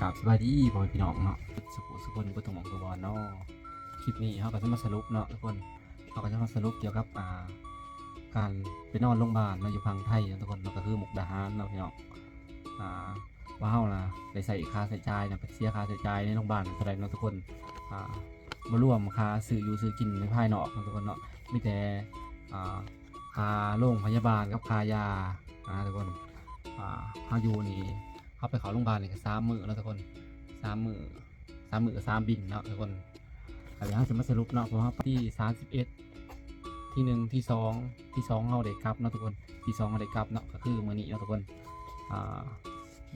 ກາບສະບາຍດີພໍ່ແມ່ພີ່ນ້ອງເນາະ ເບິດສູ່ຜູ້ສູ່ຄົນ ເບິດທຸກໝ່ອງທຸກບ່ອນເນາະ. ຄລິບນີ້ເຮົາກໍຈະມາສະຫຼຸບເນາະທຸກຄົນ ເຮົາກໍຈະມາສະຫຼຸບກ່ຽວກັບ ອ່າ ການໄປນອນໂຮງບານເນາະ ຢູ່ຝັ່ງໄທເນາະທຸກຄົນເນາະ ກໍຄືມຸກດາຫານເນາະພີ່ນ້ອງ. ອ່າ ວ່າເຮົານະໄດ້ໃຊ້ຄ່າໃຊ້ຈ່າຍນະ ໄປເສຍຄ່າໃຊ້ຈ່າຍໃນໂຮງບານເທົ່າໃດເນາະທຸກຄົນ. ອ່າ ບໍ່ລວມຄ່າຊື້ຢູ່ຊື້ກິນໃນພາຍນອກເນາະທຸກຄົນເນາະ ມີແຕ່ ອ່າ ຄ່າໂຮງພະຍາບານກັບຄ່າຢານະທຸກຄົນ. ອ່າ ເຮົາຢູ່ນີ້ ເຮົາໄປເຂົ້າໂຮງບານນີ້ກໍສາມມື້ເນາະທຸກຄົນ ສາມມື້ ສາມມື້ສາມບິນເນາະທຸກຄົນ. ກໍດຽວເຮົາຈະມາສະຫຼຸບເນາະ ເພາະເຮົາໄປທີສາມສິບເອັດ ທີໜຶ່ງ ທີສອງ ທີສອງເຮົາໄດ້ກັບເນາະທຸກຄົນ ທີສອງເຮົາໄດ້ກັບເນາະ ກໍຄືມື້ນີ້ເນາະທຸກຄົນ. ອ່າ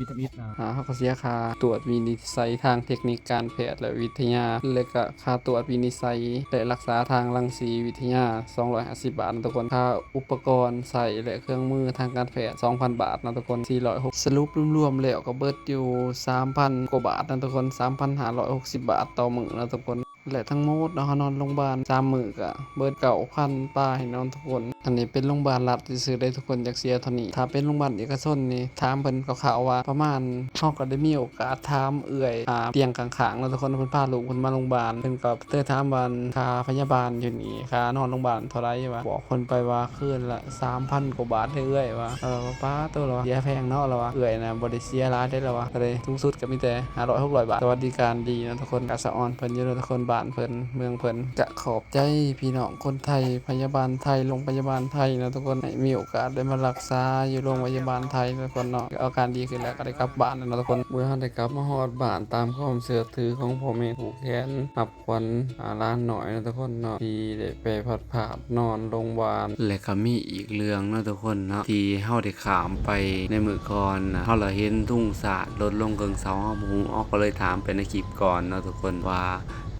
ວິຕາມິນ ອ່າ ເຮົາກໍເສຍຄ່າຕວດວິນິດໄສທາງເຕັກນິກການແພດ ແລະ ວິທະຍາ ແລະ ກະຄ່າຕວດວິນິດໄສ ແລະ ລັກສາທາງລັງສີວິທະຍາ ສອງຮ້ອຍຫ້າສິບບາດເນາະທຸກຄົນ. ຄ່າອຸປະກອນໃຊ້ ແລະ ເຄື່ອງມືທາງການແພດ ສອງພັນບາດເນາະທຸກຄົນ ສີ່ຮ້ອຍຫົກ ສະຫຼຸບລວມໆແລ້ວກໍເບິດຢູ່ ສາມພັນກວ່າບາດເນາະທຸກຄົນ ສາມພັນຫ້າຮ້ອຍຫົກສິບບາດຕໍ່ມື້ເນາະທຸກຄົນ. ແລະ ທັງໝົດເນາະ ເຮົານອນໂຮງບານສາມມື້ກະເບິດເກົ້າພັນປາຍເນາະທຸກຄົນ. ອັນນີ້ເປັນໂຮງບານລັດຊື່ໆເດ້ທຸກຄົນ ຢາກເສຍເທົ່ານີ້. ຖ້າເປັນໂຮງບານເອກະຊົນນີ້ ຖາມເພິ່ນຄ່າວໆວ່າປະມານ ເຮົາກໍໄດ້ມີໂອກາດຖາມເອື້ອຍ ອ່າ ຕຽງຂ້າງໆເນາະທຸກຄົນ ເພິ່ນພາລູກເພິ່ນມາໂຮງບານ ເພິ່ນກໍເຄີຍຖາມວ່າ ຄ່າພະຍາບານຢູ່ນີ້ ຄ່ານອນໂຮງບານເທົ່າໃດ ວ່າ ບອກເພິ່ນໄປວ່າຄືນລະສາມພັນກວ່າບາດເດີ້ເອື້ອຍ ວ່າ. ລາວວ່າ ປາດໂທ້ ລາວວ່າ ເສຍແພງເນາະ ລາວວ່າ ເອື້ອຍນະບໍ່ໄດ້ເສຍຫຼາຍເດ້ ລາວວ່າ ກໍໄດ້ສູງສຸດກໍມີແຕ່ຫ້າຮ້ອຍຫົກຮ້ອຍບາດ. ສະຫວັດດີການດີເນາະທຸກຄົນ ກະສະອອນເພິ່ນຢູ່ເນາະທຸກຄົນ ບ້ານເພິ່ນ ເມືອງເພິ່ນ. ກະຂອບໃຈພີ່ນ້ອງຄົນໄທ ພະຍາບານໄທ ໂຮງພະຍາບານໄທເນາະທຸກຄົນ ໃຫ້ມີໂອກາດໄດ້ມາລັກສາຢູ່ໂຮງພະຍາບານໄທເນາະທຸກຄົນເນາະ. ອາການດີຂຶ້ນແລ້ວກໍໄດ້ກັບບ້ານແລ້ວເນາະທຸກຄົນ. ເມື່ອເຮົາໄດ້ກັບມາຮອດບ້ານ ຕາມຄວາມເຊື່ອຖືຂອງພໍ່ແມ່ຜູ້ແຂນ ຮັບຂວັນ ອ່າ ຫຼານນ້ອຍເນາະທຸກຄົນເນາະ ທີ່ໄດ້ໄປພັດພາກນອນໂຮງບານ. ແລະ ກໍມີອີກເລື່ອງເນາະທຸກຄົນເນາະ ທີ່ເຮົາໄດ້ຂ້າມໄປໃນມື້ກ່ອນນະ ເຮົາລະເຫັນທຸງຊາດລົດລົງເຄິ່ງເສົາ ເຮົາບໍ່ຮູ້ ເຮົາກໍເລີຍຖາມໄປໃນຄລິບກ່ອນເນາະທຸກຄົນ ວ່າ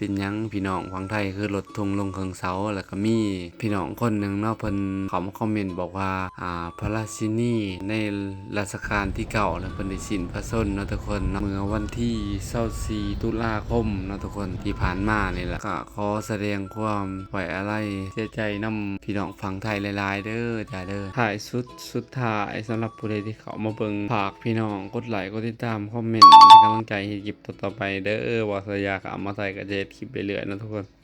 ເປັນຫຍັງພີ່ນ້ອງຝັ່ງໄທຄືລົດທຸງລົງເຄິ່ງເສົາ. ແລ້ວກໍມີພີ່ນ້ອງຄົນໜຶ່ງເນາະ ເພິ່ນເຂົ້າມາຄອມເມັນບອກວ່າ ອ່າ ພະລາຊິນີໃນ ລາຊະການທີເກົ້າ ແລ້ວເພິ່ນໄດ້ສິ້ນພະຊົນເນາະທຸກຄົນເນາະ ເມື່ອວັນທີຊາວສີ່ ຕຸລາຄົມເນາະທຸກຄົນ ທີ່ຜ່ານມານີ້ແຫຼະ. ກໍຂໍສະແດງຄວາມໄວ້ອາໄລເສຍໃຈນຳພີ່ນ້ອງຝັ່ງໄທຫຼາຍໆເດີ້ ຈ້າເດີ້. ທ້າຍສຸດ ສຸດທ້າຍ ສຳລັບຜູ້ໃດທີ່ເຂົ້າມາເບິ່ງ ຝາກພີ່ນ້ອງກົດໄລ ກົດຕິດຕາມ ຄອມເມັນ ເປັນກຳລັງໃຈເຮັດຄລິບຕໍ່ໆໄປເດີ້. ບໍ່ສັນຍາ ຂ້າມາໄທກໍຈະເຮັດຄລິບເລື້ອຍໆເນາະທຸກຄົນ.